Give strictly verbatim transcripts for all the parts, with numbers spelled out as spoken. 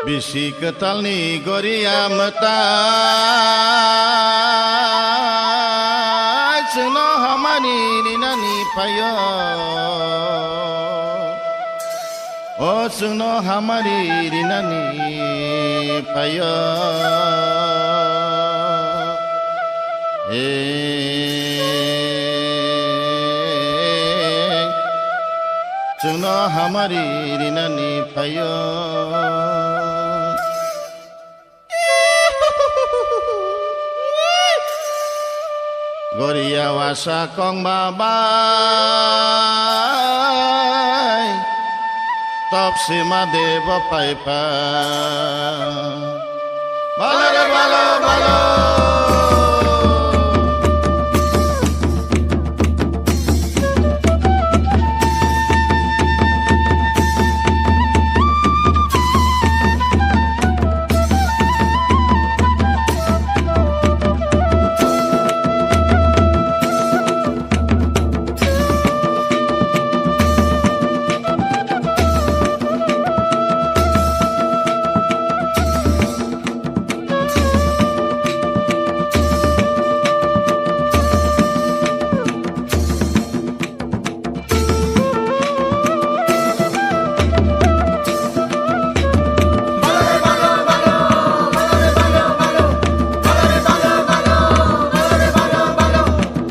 Bisi kwtalni goriya mwtai chwngno hamari rinani phaio. O chwngno hamari rinani phaio. Ei, chwngno hamari rinani phaio. Goriya wasa kongma bai, topsima debo paipa. Balo re balo, balo.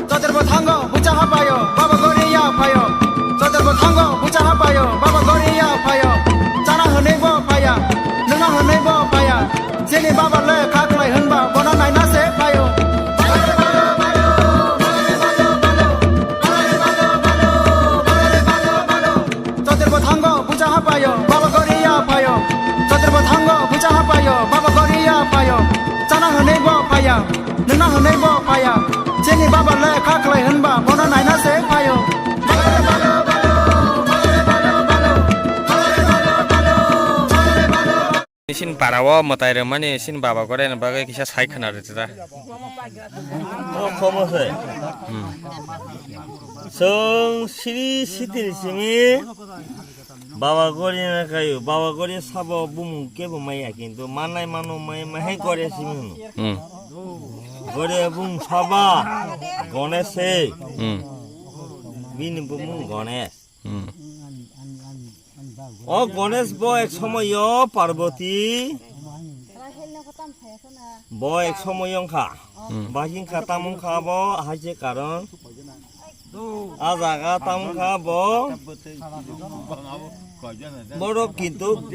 Chotirbo thango bucha hapayo, baba goriya phayo. Chotirbo thango bucha hapayo, baba goriya phayo. Chana hwnwi bo phaya, nungna hwnwi bo phaya. Chini baba le kha khlai hwnba, bono naina se phayo. Chotirbo thango bucha hapayo, baba goriya phayo. Chotirbo thango bucha hapayo, baba goriya phayo. Chana hwnwi bo phaya, nungna hwnwi bo phaya. Chini baba le kha khlai hwnba, bono naina se phayo. Chini para o mwtai rwmani chini baba goraini bagwi kisa sai khwna rwdi da. O khomo se. Hmm. Chwng siri sitir simi baba gori na kayo. Baba gori sabo bumung kebo maya, kintu manai mano mai mai hai gori simi hunu. Hmm. Gori bung saba Ganesh se. Hmm. Bini bumung Ganesh. Hmm. O Ganesh bo ek somoyo Parvati bo ek somoyo wngkha. Hmm. Bahai wngkha, tamo wngkha bo hai se karon. A jaga tamo wngkha bo. Borok kintu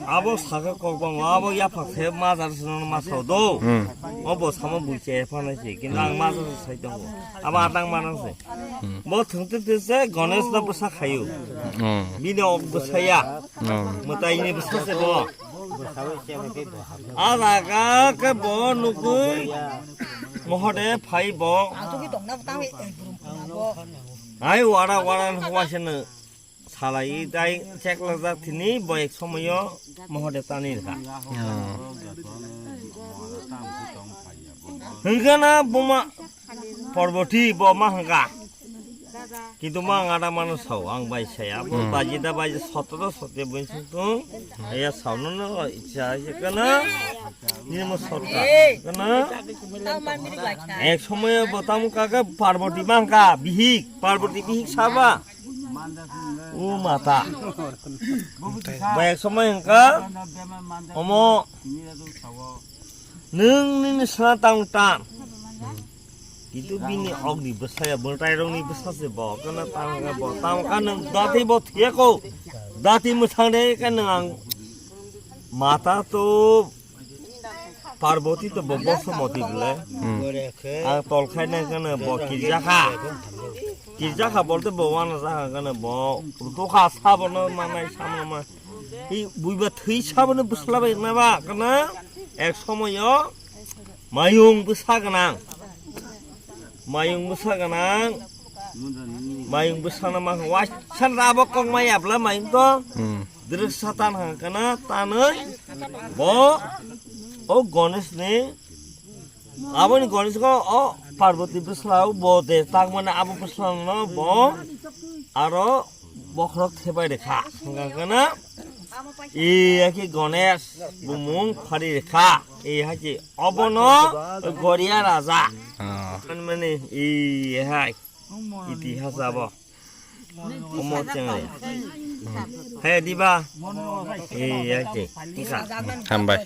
abo sakha kok bango, abo yaphak se majar se ma sao do. Hmm. O bo samo buiche phanai se, kintu ang majar se sai tongo. Abo atang manang se. Hmm. Bo thwngtwtwse Ganesh no bwsa khaio. Hmm. Bini ok bwsaya. Hmm. Mwtaini bwsa se bo. A jaga khe bo nukui mohode phai bo. Ai wara wara waisano salai tai cheklajak thini bo ek somoyo mohode tani rwkha. Hmm. Hwnkhe na buma Parvati bo ma hwnkha. Kintu ma ang ada mano sao, ang bai saya. Bo hmm. Baji da baji sotro sotro bui sung tung. Aya sao no no icha icha kana. Ni mo sotro kana. Ek somoy bo tamo kaka Parvati ma hwnkha bihik, Parvati bihik saba. O mata. Bo ek somoy hwnkha omo. Nwng nini sna tang tan. Kintu bini okni bwsaya, mwtairokni bwsa se bo, kana tang khe bo, tang kha nwng dati bo thiyako, dati mwthang de khe nwng ang mata to Parvati to bo Bosomoti bole. Hmm. Ang tol khai nai khe bo kirja kha. Kirja kha bolte bo wana ja kha khe bo ruto kha sabono manai samno ma. Hi buiba thwi sabono bwsla bai na ba kana ek somoyo mayung bwsa gwnang. Mayung bwsa gwnang. Mayung bwsa na ma waisa rabo kok mai apla mayung to. Hmm. Drik satan hang kana tanoi bo o Ganesh ni Aboni Ganesh go o Parvati bwsla o bo de tak mane abo bwsla no bo aro bokhorok thepai de kha. Hwnkha kana Iya ki Ganesh bumung phari rekha. Iya ki obono Goria raja. Ah. Mane iya hai itihas abo. Omo chengre. Hai diba? Iya ki. Hambai.